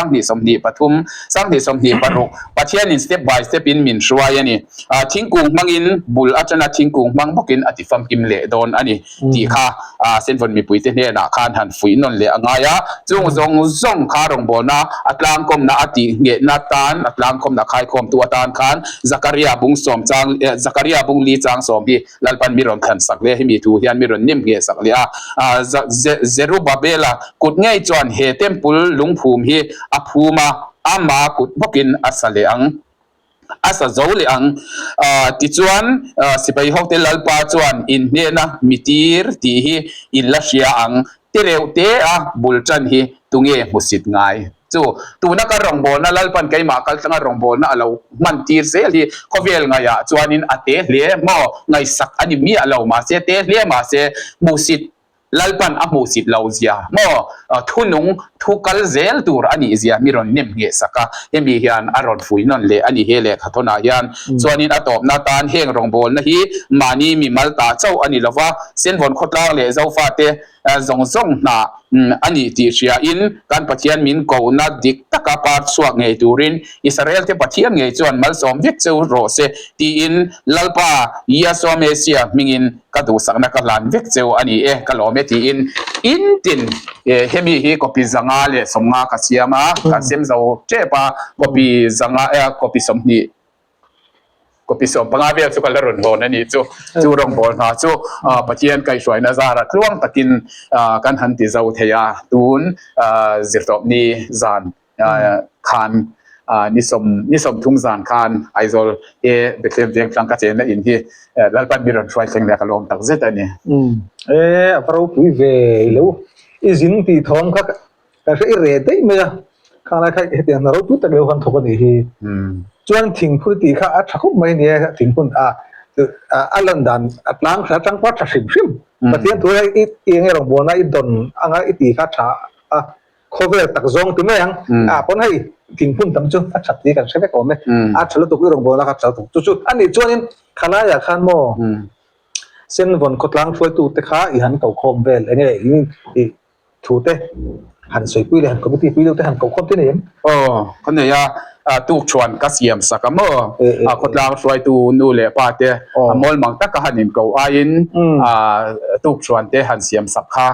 Speaker 2: 2023, 2026, Pathianin step by step in min hruai a ni. Thingkung hmangin bul atana thingkung hmang bawkin a ti famkim leh dawn a ni tih kha Senvawn mipuite hnenah khan han fuih nawn leh a ngai a. Chung zawng zawng kha rawngbawlna a tlangkawmna a tih nghehna tan, a tlangkawmna khaikhawmtu atan khan Zakaria bung sawm chang, Zakaria bung li chang sawm hi Lalpan mi rawn thlan sak leh hemi thu hian mi rawn nem ngheh sak leh a. Zerubabela kut ngei chuan he temple lungphum hi a phum a, ama kut bawkin a sa leh ang, a sa zo leh ang. Tichuan, sipai hote Lalpa chuan inhnehna mi tir tih hi in la hria ang. Tireuh te a bul tan hi tunge hmusit ngai? Chu, tuna ka rawngbawlna Lalpan keimah kaltlanga rawngbawlna a lo hman tir zel hi khawvel ngaihah chuanin a te hle maw? Ngaihsak a ni miah lo, mahse te hle mahse hmuhsit Lalpan a hmuhsit lo zia maw? Thunung thu kal zel tur a nih zia mi rawn nem ngheh sak a, hemi hian a rawn fui nawn leh a ni he lehkhathawnah hian. Chuanin a tawpna tan heng rawngbawlna hi mahni mimal ta chauh a ni lova, Senvawn khawtlang leh Zofate. zawng zawng hna a ni tih hriain kan Pathian min kohna dik taka par chhuak ngei turin Israel te Pathian ngei chuan malsawm vek cheu rawh se tiin Lalpa Yahshua Messiah hmingin ka duhsakna ka hlan vek cheu a ni e, ka lawm e tiin in tin hemi hi copy zanga leh sawmnga ka siam a, kan sem zo tep a, copy zanga copy 20 Copy 15 vel chu ka la rawn hawn a nih chu. Chu rawngbâwl hna chu Pathian kaihhruaina zârah tluang takin kan han ti zo thei a. Tun zirtawpni zan khan ni sawm ni 30 zan khan Aizawl e Bethlehem Vengtlang ka chenna in hi Lalpan mi rawn hruai thleng leh ka lawm tak zet a ni.
Speaker 1: E, a va ropui ve lo. I zin tih thawm kha Ka hre i reh daih mai a, khang lai kha hetiang hna ropui tak lo khan thawk a nih hi. Chuan thingphun tih kha a tha khawp mai a nia, thingphun a a lan dan a tlang hra atang pawh a tha hrim hrim. Pathian thu hi i eng nge rawngbawlna i dawn anga i tih kha a tha a, khawvel tak zawng ti mai ang. A pawn hei thingphun tam chu a that tih kan hre vek awm e. A tha lutuk i rawngbawlna kha a tha lutuk. Chu chu a nih chuanin khalaiah khan maw Senvawn khawtlang hruaitute kha i han kokhawm vel enge i Thu te han sawipui leh han committee pui deuh te han koh khawm te nei em?
Speaker 2: Aw, ka nei a, tukṭhuan ka siam sak a maw? A khawtlang hruaitu nu leh pa te a mawlmang taka han inkoh aiin tukṭhuan te han siam sak kha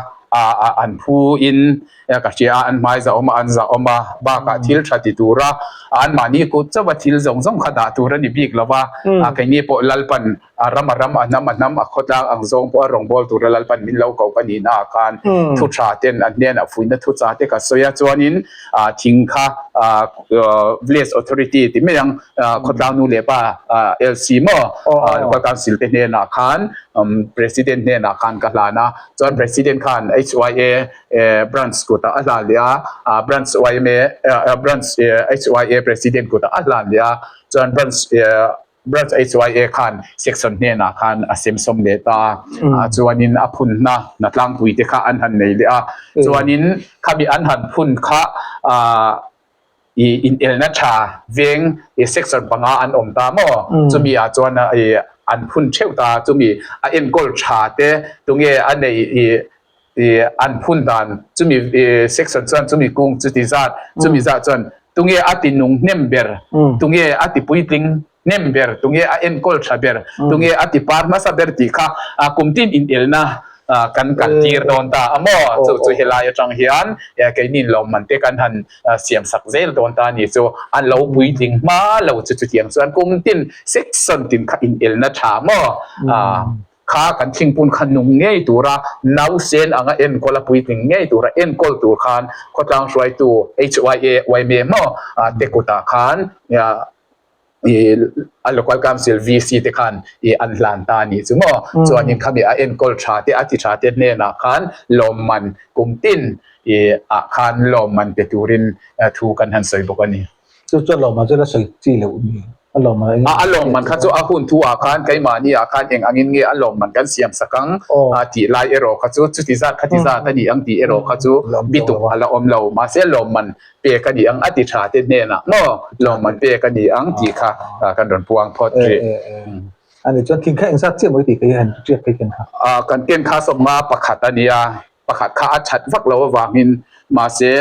Speaker 2: an phu in ka hria a, an hmai zahawm a, an zahawm a, bakah thil ṭha ti tura anmahni kut chauha thil zawng zawng kha dah tur a ni bik lo va, keini pawh Lalpan A ram a ram, a hnam a hnam, a khawtlang ang zawng pawh a rawngbâwl tura Lalpan min lo ko ka nihna ah khan thu tha ten a hnenah fuihna thu cha te ka sawi a. Chuanin thing kha Village Authority ti mai ang khawtlang nu leh pa LC maw Local Council te hnenah khan President hnenah khan ka hlan a. Chuan President khan HYA Branch kutah a hlan leh a, Branch yma Branch HYA President kutah a hlan leh a. Chuan Branch Branch HYA khan section hnenah khan a sem sawm leh ta a, chuanin a phunna hna tlangpui te kha an han nei leh a, chuanin khami an han phun kha i inelna tha veng i section panga an awm ta maw, chumi ah chuan i an phun theuh ta, chumi a enkawl tha te tunge a nei i i an phun dan chumi i section chuan chumi kung chuti zat chumi zat chuan tunge a ti nung hnem ber tunge a ti puitling hnem ber tunge a enkawl tha ber tunge a ti par hmasa ber tih kha a kum tin inelna kan kal tir dawn ta a maw chu chu helai atang hian keini lawmman te kan han siam sak zel dawn ta a ni chu an lo puitling hma lo chu chutiang chuan kum tin section tin kha inelna tha maw Kha kan thingpun kha nung ngei tura nausen anga enkawl a puitling ngei tura enkawl tur khan khawtlang hruaitu HYA yma maw te kutah khan a Local Council VC te khan an hlan ta a nih chu maw. Chuanin khami a enkawl tha te a ti tha te hnenah khan lawmman kum tin ah khan lawmman pe turin thu kan han sawi bawk a ni.
Speaker 1: Chu chuan lawmman chu la sawi chi loh ni. A lawmman
Speaker 2: a A lawmman kha chu a hun thu ah khan keimahni ah khan eng angin nge a lawmman kan siam sak ang tih lai erawh kha chu chuti zat khati zat a ni ang tih erawh kha chu bituk a la awm lo. Mahse lawmman pek a ni ang a ti tha te hnenah maw lawmman pek a ni ang tih kha kan rawn puang phawt rih.
Speaker 1: A ni chuan thing kha engzat chiah maw i tih kei han tiak phei ken kha?
Speaker 2: Kan ken kha 51 a ni a. Pakhat kha a that vak lo avangin mahse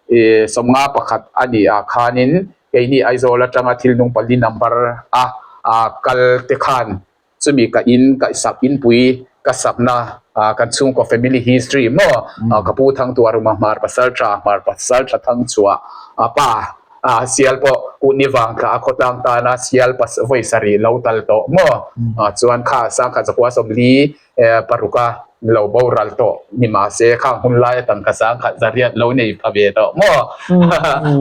Speaker 2: 51 a nih ah khanin keini Aizawl atanga thil nung pali number a kal te khan chumi ka in ka sak inpui ka sakna kan chhungkaw family history maw ka pu Thangtuaruma Hmar Pasaltha Hmar Pasaltha Thangchhuah pa sial pawh Kutni vangthla a khawtlang tana sial vawi sarih lo tal tawh maw chuan kha sangkhat zakua 40 Paruka lo boral tawh ni mahse khang hun lai atang ka sang khat zariat lo nei pha ve tawh maw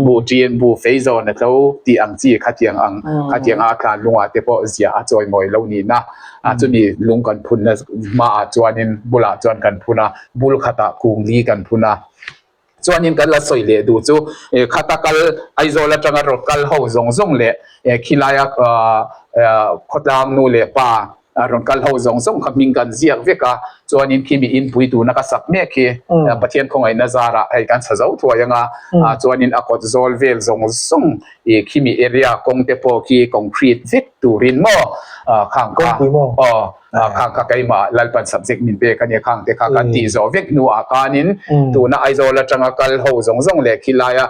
Speaker 2: bu ṭin bu fei zawn a tlo tih ang chi khatiang ang khatiang a tlan lungah te pawh ziah a chawi mawi lo nihna a chumi lung kan phunna hmaah chuanin bulah chuan kan phun a bul khatah kung li kan phun a. Chuanin kan la sawi leh duh chu khata kal Aizawl atanga rawt kal ho zawng zawng leh khilaia khawtlang nu leh pa rawn kal ho zawng zawng kha hming kan ziak vek a. Chuanin khi mi inpui tuna ka sak mek hi Pathian khawngaihna zarah hei kan chha zo thuai anga chuanin a kawt zawl vel zawng zawng ih khi mi area kawng te pawh khi concrete vek turin maw khang kha aw khang kha keimah Lalpan subject min pek ania khang te kha kan tih zawh vek hnuah khanin tuna Aizawl atanga kal ho zawng zawng leh khilaia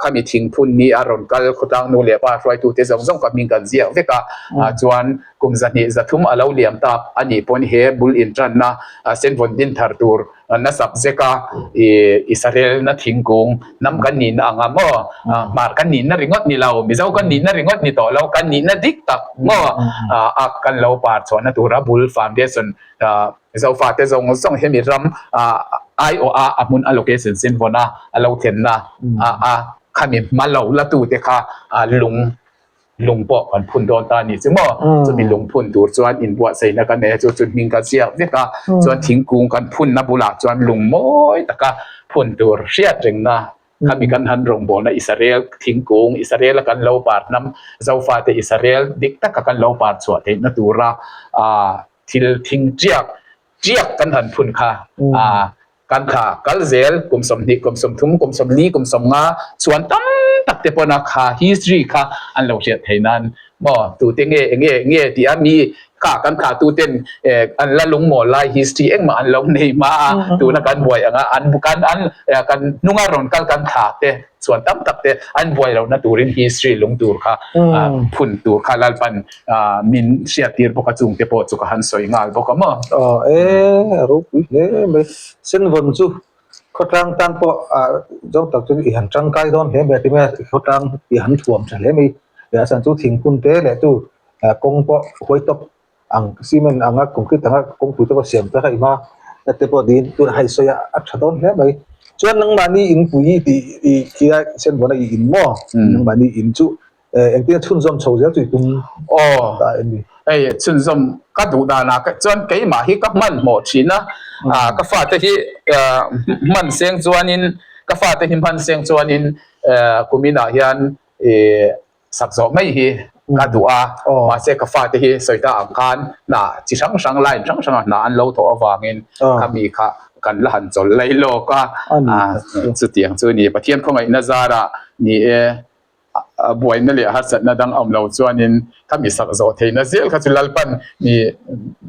Speaker 2: khami thingphun ni a rawn kal khawtlang nu leh pa hruaitute zawng zawng ka hming kan ziak vek a chuan Kum 200 300 a lo liam tak a nih pawn he bul intanna senvawn din thar tur na subject a Israel na thingkung hnam kan nihna anga maw hmar kan nihna ringawt ni lo Mizo kan nihna ringawt ni tawh lo kan nihna dik tak maw a kan lo par chhuahna tura bul foundation Zofate zawng zawng hemi ram aiawh a a hmun a location senvawn a a lo thlenna a khami hma lo la tute kha lung Lung pawh kan phun dawn ta a ni chu maw? Chumi lung phun tur chuan inbuatsaihna kan nei a, chu chu hming kan ziak vek a, chuan thingkung kan phunna bulah chuan lung mawi taka phun tur hriat rengna khami kan han rawngbawlna Israel thingkung, Israel a kan lo par hnam, Zofate Israel dik taka kan lo par chhuah theihna tura thil thing tiak tiak kan han phun kha Kan kha kal zel kum 20, kum 30, kum 40, kum 50 chuan tam tak te pawn a kha history kha an lo hriat thei nan maw tute nge enge nge tih a mi kha kan kha tu ten an la lungmawl lai history engmah an lo nei hma a tuna kan buai anga an kan an kan hnunga rawn kal kan thla te chuan tam tak te an buai lohna turin history lung tur kha phun tur kha Lalpan min hriat tir bawk a chung te pawh chu ka han sawi nghal bawk a maw.
Speaker 1: Aw e a ropui hle mai. Senvawn chu khawtlang tan pawh ah zawng tak chu i han tangkai dawn hle mai a ti mai a, khawtlang i han thuam tha hle mai. A chhan chu thingphun te leh tu kawng pawh huai tawp ang cement anga concrete anga kawngpui te pawh siam ta kha i hma te pawh niin tunah hei sawi a a tha dawn hle mai. Chuan nangmahni inpui tih i khia senvawn a i in maw? Nangmahni in chu Engtin a chhunzawm chho zel chu i tum ta em ni?
Speaker 2: Hei chhunzawm ka duh danah chuan keimah hi ka hmanhmawh thin a, ka fate hi hman seng chuanin ka fate hi hman seng chuanin kuminah hian sak zawh mai hi ka duh a, mahse ka fate hi sawi ta ang khan hna chi hrang hrang line hrang hranga hna an lo thawh avangin khami kha kan la han chawl lai lawk a, chutiang chu a ni. Pathian khawngaihna zarah ni e. buaina leh harsatna dang awm lo chuanin ka mi sak zawh theihna zel kha chu Lalpan mi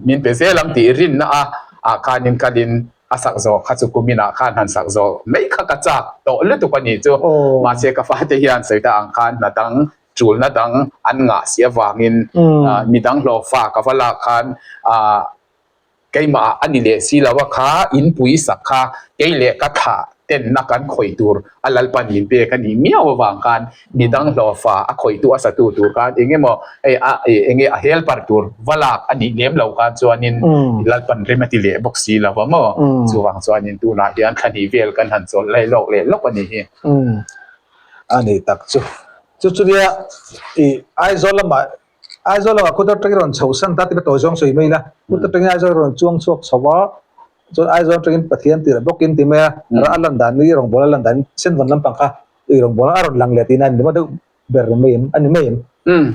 Speaker 2: min pe zel ang tih rinna a ah khanin kalin a sak zawh kha chu kuminah khan han sak zawh mai kha ka chak tawh lutuk a nih chu. Mahse ka fate hian sawi ta ang khan hna dang tulna dang an ngah si avangin midang hlawhfa ka va lak khan ah Keimah a ni leh si lo a kha inpui sak kha kei leh ka thlah tenna kan khawih tur a Lalpan min pek a nih miau avang khan midang hlawhfa a khawihtu a satu tur khan eng emaw hei a eng nge a helper tur va lak a nih lem lo khan chuanin Lalpan rem a ti leh bawk si lo va maw chuvang chuanin tunah hian thla hnih vel kan han chawlh lai lawk leh lawk a nih hi.
Speaker 1: A ni tak chu chu chutia i Aizawl lamah Aizawl lamah khuta atangin rawn chho san ta tih ka tawi zawng sawi mai ila, khuta atangin Aizawl rawn chuang chhuak chho a, chuan Aizawl atangin Pathian tirh bawkin ti mai a, a lan dan hi rawngbâwl a lan dan senvawn lampang kha i rawngbâwl a rawn lang leh tihna a ni deuh ber mai em, a ni mai em?
Speaker 2: Umm.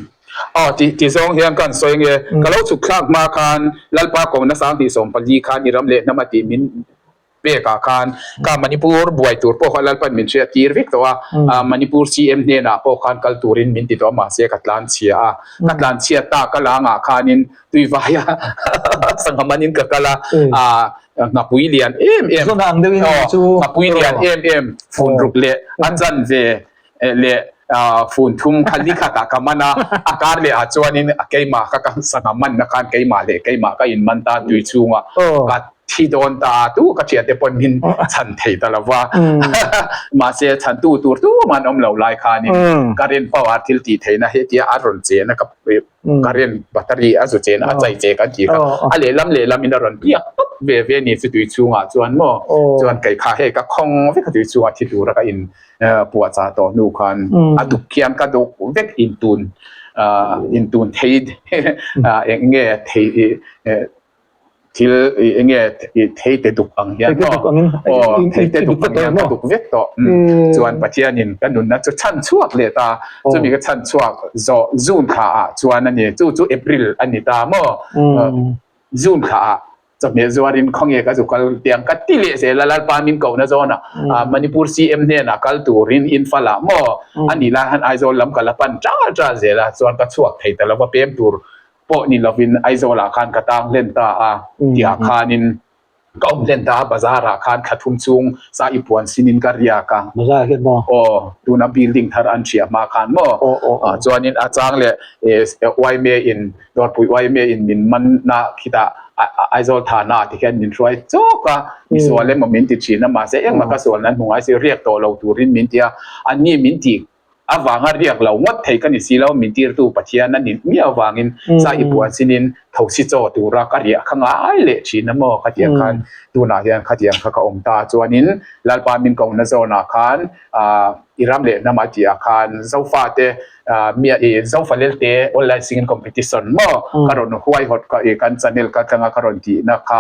Speaker 2: Aw ti ti zawng hian ka han sawi ange, ka lo chhuk thlak hma khan Lalpa kohna 2014 khan i ram leh hnam a tih min Pekah khan ka Manipur buai tur pawh kha Lalpan min hriat tir vek tawh a, Manipur CM hnenah pawh khan kal turin min ti tawh a mahse ka tlan chhia a, ka tlan chhiat ta ka langah khanin tuivaia sangha manin ka kal a, nghapui lian em em, nghapui lian em em fun ruk leh a chanve leh fun thum kha li khatah ka man a, a kar leh ah chuanin a keimah kha ka sangha manna khan keimah leh keimah ka inman ta tui chhungah ka thi dawn ta tu ka thian te pawn min chhan thei ta lo va, mahse chhantu tur tumah an awm lo lai khanin current power thil tih theihna hetia a rawn chen a ka current battery a zu chen a chai che kan tih kha a lehlam lehlam in a rawn piak tawp ve ve a ni chu tui chhungah chuan maw chuan kei kha hei ka khawng vek a tui chhungah thi tura ka in puah chah tawh hnu khan a duk khian ka duk vek intun intun thei eng nge thei thil eng nge thei te duk ang hian aw thei te duk ang hian ka duk vek tawh chuan Pathianin ka nunna chu chhan chhuak leh ta chumi ka chhan chhuak zawh June thla ah chuan a ni chu chu April a ni ta maw June thla ah. Chawhmeh zuarin khawnge ka zu kal tiang ka ti leh zel a, Lalpa min kohna zawnah Manipur CM hnenah kal turin Imphal ah maw a nih lai khan Aizawl lam ka la pan tal tal zel a, chuan ka chhuak thei ta lova pem tur pawh ni lovin Aizawl ah khan ka tang hlen ta a tihah khanin ka awm hlen ta a, bazar ah khan thla thum chhung sa i puan sinin ka riak a.
Speaker 1: Bazar hian maw?
Speaker 2: Aw, tuna building thar an hriah hma khan maw? Chuanin a chang leh Uaime in Dawrpui Uaime in min man na khitah Aizawl thana ti khian min hruai chawk a, mi sual emaw min ti thin a, mahse engmah ka sual nan hmu ngai si, riak tawh lo turin min ti a, anni min ti avanga riak lo ngawt thei ka ni si lo, min tirtu Pathian a ni miau avangin sa i puan sinin thosi chaw tura ka riah kha ngai leh thin a maw khatiang khan tunah hian khatiang kha ka awm ta chuanin Lalpa min kohna zawnah khan i ram leh hnam a tih ah khan Zofate Mia i Zofalelte online singing competition maw ka rawn huaihawt ka i kan channel ka tlanga ka rawn tihna kha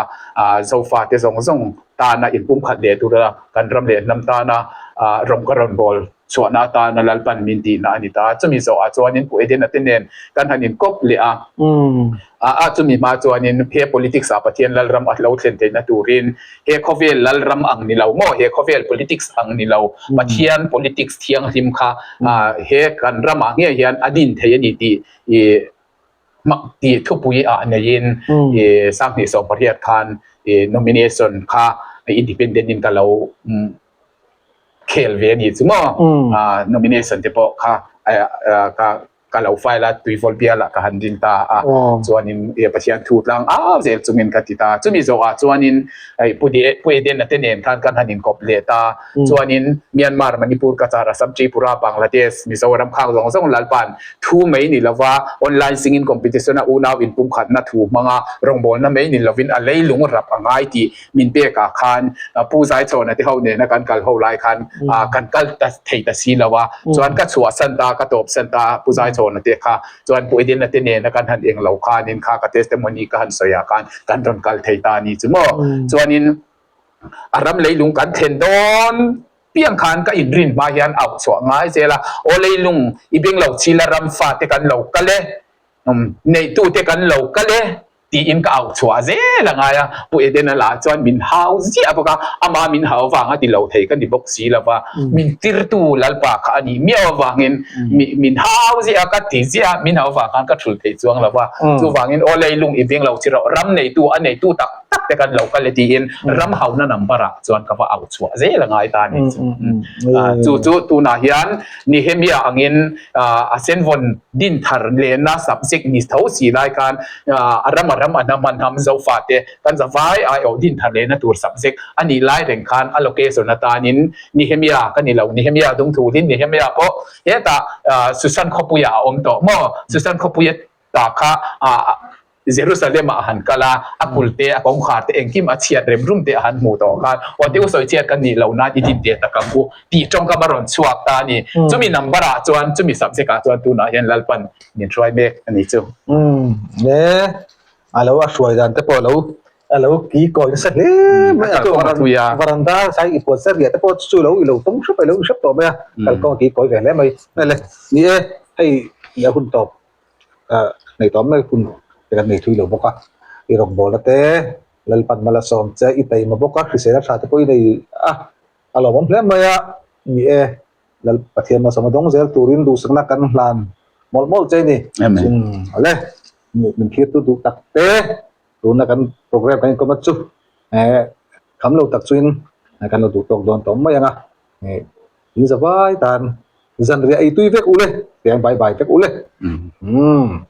Speaker 2: Zofate zawng zawng tana inpumkhat leh tura kan ram leh hnam tana rawng ka rawn bawl chhuahna atana Lalpan min tihna a ni ta. Chumi zawhah chuanin Pu Edena te nen kan han inkawp leh a. A chumi hma chuanin he politics ah Pathian Lalram a lo thlen theihna turin he khawvel Lalram ang ni lo maw, he khawvel politics ang ni lo, Pathian politics thianghlim kha he kan ramah ngei hian a din thei a ni tih i tih thupui ah neiin i Sanghnih 18 khan i nomination kha independent in ka lo khel ve a ni chu maw, nomination te pawh kha ka ka lo file a, tuivawl bial ah ka han ding ta a, chuanin Pathian thu tlang au zel chungin ka ti ta. Chumi zawhah chuanin hei Pu Pu Edena te nen khan kan han inkawp leh ta. Chuanin Myanmar, Manipur, Cachar, Assam, Tripura, Bangladesh, Mizoram khang zawng zawng Lalpa'n thu mai ni lova online singing competition a unau inpumkhatna thu hmanga rawngbawlna mai ni lovin a leilung rap a ngai tih min pekah khan Pu Zaichhawna te ho nena kan kal ho lai khan kan kal ta thei ta si lo a, chuan ka chhuahsan ta, ka tawpsan ta Pu Zaichhawna te kha chuan Pu Edena te nena kan han eng lo khanin kha ka testimony ka han sawi ah khan kan rawn kal thei ta a ni chu maw. Chuanin a ram leilung kan thlen dawn piang khan ka inrin hma hian auh chhuah ngai zel a, aw leilung i beng lo chila ram fate kan lo kal e, neihtute kan lo kal e, Tiin ka auh chhuah zel a ngai a, Pu Edena lah chuan min hau ziah bawk a, ama min hau vang a ti lo thei ka ni bawk si lo va, min tirtu Lalpa kha a nih miau avangin min hau ziah a, ka ti ziah a, min hau vang khan ka thul thei chuang lo va, chuvangin aw leilung i veng lo chi rawh, ram neitu a neitu tak tak te kan lo kal e tiin ram hauna number ah chuan ka va auh chhuah zel a ngai ta a ni chu. Chu chu tunah hian Nehemiah angin a senvawn din thar lehna subject ni tho si lai khan a ram a ram a hnam a hnam zofa te kan zavai aiawh din thar lehna tur subject a nih lai reng khan a location atanin Nehemiah ka ni lo Nehemiah dungthulin Nehemiah pawh hetah Susan khawpuiah a awm tawh maw Susan khawpuia tah kha Jerusalem ah a han kal a, a kul te, a kawngkhar te engkim a chhiat rem rum te a han hmuh tawh khan, aw te u sawi chhiat kan nih loh nan i din ve tak ang u tih tawngkam a rawn chhuak ta a ni. Chumi number ah chuan, chumi subject ah chuan tunah hian Lalpan min hruai mek a ni chu.
Speaker 1: Umm, e, a lo a hruai dan te pawh a lo a lo ki kawi nasa hle mai a, chu varanda sai i puan ser riah te pawh chu lo i lo tawng hrep a, i lo inhrep tawh mai a, kalkawng a ki kawi ve hle mai. Hei le, ni e, hei a hun tawp. Nei tawh mai hun te kan nei thui lo bawk a, i rawngbawlna te Lalpan mal a sawm che, i taima bawk a, hrisel a tha te pawh i nei a, a lawmawm hle mai a, ni e, Lal Pathian malsawm a dawng zel turin duhsakna kan hlan mawlh mawlh che a ni. Amen. Awle, min thlir tu duh tak te, tuna kan program kan inkawm a chu, kham lo tak chuin kan lo duh tawk dawn tawh mai ang a. In zavai tan zanriah ei tui vek u le, tiang bai bai vek u le. Umm.